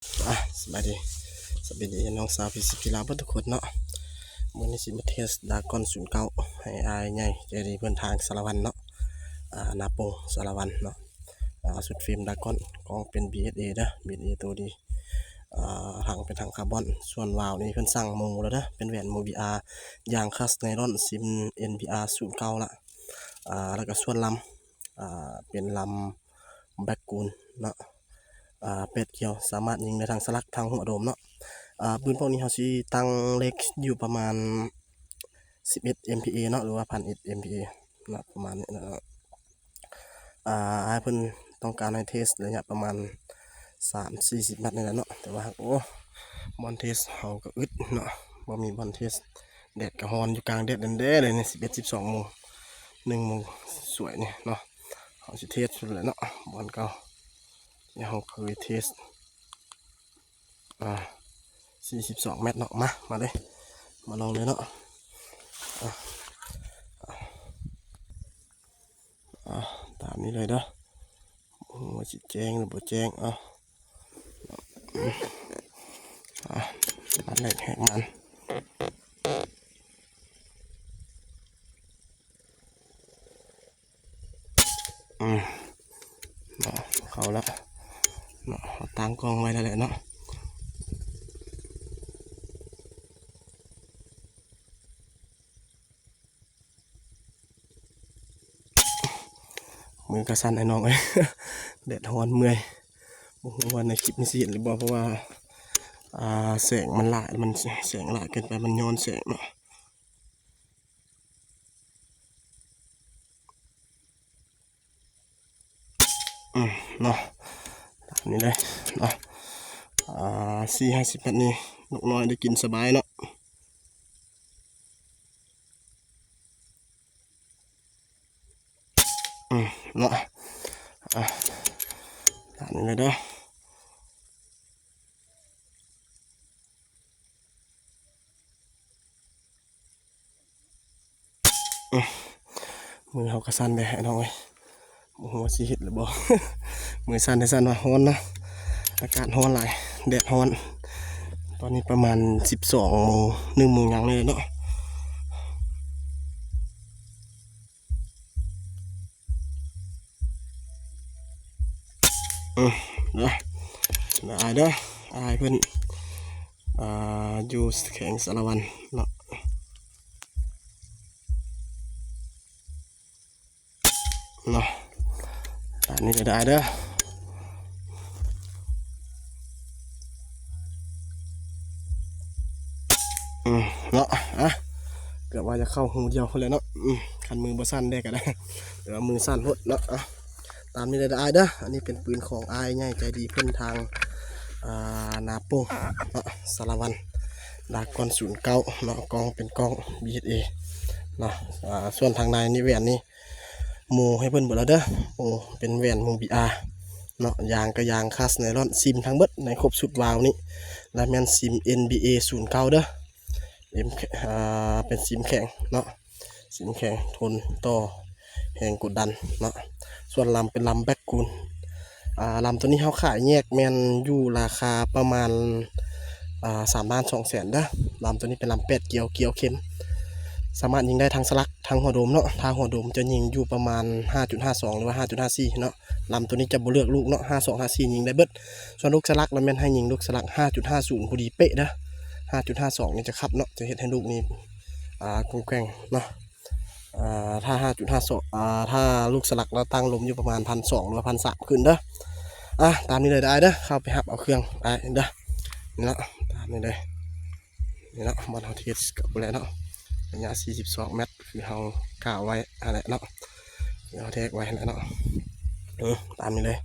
ອ່ະ ສະບາຍດີ ສະບາຍດີນ້ອງສາວ ພີຊີພີ ລາວເບິດທຸກຄົນເນາະ. ມື້ນີ້ຊິມາເທສດາກອນສູນເກົ້າ ໃຫ້ອ້າຍໃຫຍ່ໃຈດີເພິ່ນທາງສາລະວັນເນາະ ອ່າ ນາໂປງສາລະວັນເນາະ. ອ່າ ຊຸດເຟຣມດາກອນ ກ້ອງເປັນບີເອສເອເດີ ບີເອສເອໂຕດີ ອ່າ ຖັງເປັນຖັງຄາບອນ. ສ່ວນວາວນີ້ເພິ່ນສັ່ງໂມແລ້ວເດີ ເປັນແຫວນໂມບີອາ ຢາງຄັສໄນລອນ ຊິມເອັນບີອາ ສູນເກົ້າລະ. ອ່າ ແລ້ວກໍສ່ວນລຳ ອ່າ ເປັນລຳແບັກກູນເນາະ ອ່າ ແປດກ່ຽວ ສາມາດຍິງໄດ້ທັງສະຫຼັກທັງຫົວໂດມເນາະ. ອ່າ ປືນພວກນີ້ເຮົາຊິຕັ້ງເລກຢູ່ປະມານສິບເອັດເອັມພີເອເນາະ ຫຼືວ່າພັນເອັດເອັມພີເອເນາະ ປະມານນີ້ເນາະ. ອ່າ ອ້າຍເພິ່ນຕ້ອງການໃຫ້ເທສໄລຍະປະມານສາມສີ່ສິບແມັດນີ້ແຫຼະເນາະ ແຕ່ວ່າ ໂອ້ ບ່ອນເທສເຮົາກໍອຶດເນາະ ບໍ່ມີບ່ອນເທສ ແດດກໍຮ້ອນຢູ່ ກາງແດດແດ່ໆເລີຍນີ້ ສິບເອັດ ສິບສອງໂມງ ໜຶ່ງໂມງສວຍນີ້ເນາະ. ເຮົາຊິເທສຢູ່ແຫຼະເນາະ ບ່ອນເກົ່າທີ່ເຮົາເຄີຍເທສ ອ່າ ສີ່ສິບສອງແມັດເນາະ. ມາ ມາເລີຍ ມາລອງເລີຍເນາະ. ອ່າ ອ່າ ຕາມນີ້ເລີຍເດີ ບໍ່ຮູ້ວ່າຊິແຈ້ງຫຼືບໍ່ແຈ້ງ. ອ່າ ອ່າ ມາແລກແຮກມັນ. ອືມ ເນາະ ເຂົ້າລະເນາະ ເຮົາຕັ້ງກ້ອງໄວ້ແລ້ວແຫຼະເນາະ. ມືກະສັ່ນອ້າຍນ້ອງເອີຍ ແດດຮ້ອນເມື່ອຍ. ບໍ່ຮູ້ວ່າໃນຄລິບນີ້ຊິເຫັນຫຼືບໍ່ ເພາະວ່າ ອ່າ ແສງມັນຫຼາຍ ມັນ ແສງຫຼາຍເກີນໄປ ມັນຍ້ອນແສງເນາະ. ອືມ ເນາະ ຕາມນີ້ເລີຍເນາະ. ອ່າ ສີ່ຫ້າສິບແມັດນີ້ ນົກນ້ອຍໄດ້ກິນສະບາຍເນາະ. ອືມ ເນາະ ອ່າ ຕາມນີ້ເລີຍເດີ. ອືມ ມືເຮົາກະສັ່ນເດ້ອ້າຍນ້ອງເອີຍ ບໍ່ຮູ້ວ່າຊິເຮັດຫຼືບໍ່. ມືສັ່ນແທ້ສັ່ນວ່າ ຮ້ອນນະ ອາກາດຮ້ອນຫຼາຍ ແດດຮ້ອນ. ຕອນນີ້ປະມານສິບສອງໂມງ ໜຶ່ງໂມງຫຍັງນີ້ແຫຼະເນາະ. ອືມ ເດີ ເດີອ້າຍເດີ ອ້າຍເພິ່ນ ອ່າ ຢູ່ແຂວງສາລະວັນເນາະ ເນາະ. ຕາມນີ້ເດີອ້າຍເດີ. ອືມ ເນາະ ອ່ະ ເກືອບວ່າຈະເຂົ້າຮູດຽວພຸ້ນແຫຼະເນາະ. ອືມ ຄັນມືບໍ່ສັ່ນແດ່ກໍໄດ້ ແຕ່ວ່າມືສັ່ນໂພດເນາະ. ອ່ະ ຕາມນີ້ເດີອ້າຍເດີ. ອັນນີ້ເປັນປືນຂອງອ້າຍໃຫຍ່ໃຈດີເພິ່ນທາງ ອ່າ ນາໂປ່ງເນາະ ສາລະວັນ ດາກອນສູນເກົ້າເນາະ. ກ້ອງເປັນກ້ອງ ບີເອັສເອ ເນາະ. ອ່າ ສ່ວນທາງໃນນີ້ ແຫວນນີ້ ໂມໃຫ້ເພິ່ນເບິດແລ້ວເດີ ໂມເປັນແຫວນໂມບີອາເນາະ. ຢາງກໍຢາງຄັສໄນລອນ ຊິມທັງເບິດໃນຄົບຊຸດວາວນີ້ ແລະແມ່ນຊິມເອັນບີເອສູນເກົ້າເດີ. ເອັມ ເປັນຊິມແຂງເນາະ ຊິມແຂງ ທົນຕໍ່ແຮງກົດດັນເນາະ. ສ່ວນລຳເປັນລຳແບັກກູນ ອ່າ ລຳໂຕນີ້ເຮົາຂາຍແຍກແມ່ນຢູ່ລາຄາປະມານ ອ່າ ສາມລ້ານສອງແສນເດີ. ລຳໂຕນີ້ເປັນລຳແປດກ່ຽວ ກ່ຽວເຂັມ ສາມາດຍິງໄດ້ທັງສະຫຼັກທັງຫົວໂດມເນາະ. ຖ້າຫົວໂດມຈະຍິງຢູ່ປະມານຫ້າຈຸດຫ້າສອງ ຫຼືວ່າຫ້າຈຸດຫ້າສີ່ເນາະ. ລຳໂຕນີ້ຈະບໍ່ເລືອກລູກເນາະ ຫ້າສອງ ຫ້າສີ່ຍິງໄດ້ເບິດ. ສ່ວນລູກສະຫຼັກລະແມ່ນໃຫ້ຍິງລູກສະຫຼັກຫ້າຈຸດຫ້າສູນ ພໍດີເປະເດີ. ຫ້າຈຸດຫ້າສອງນີ້ຈະຂັດເນາະ ຈະເຮັດໃຫ້ລູກນີ້ ອ່າ ກົງແກວ່ງເນາະ. ອ່າ ຖ້າຫ້າຈຸດຫ້າສອງ ອ່າ ຖ້າລູກສະຫຼັກລະຕັ້ງລົມຢູ່ປະມານພັນສອງ ຫຼືວ່າພັນສາມຂຶ້ນເດີ. ອ່າ ຕາມນີ້ເລີຍເດີອ້າຍເດີ ເຂົ້າໄປຮັບເອົາເຄື່ອງອ້າຍເດີ. ນີ້ເນາະ ຕາມນີ້ເລີຍ ນີ້ເນາະ ບ່ອນເຮົາເທສກັບພຸ້ນແຫຼະເນາະ ໄລຍະສີ່ສິບສອງແມັດ ຄືເຮົາກ່າວໄວ້ຫັ້ນແຫຼະເນາະ ຄືເຮົາແທກໄວ້ຫັ້ນແຫຼະເນາະ. ເອີ ຕາມນີ້ເລີຍ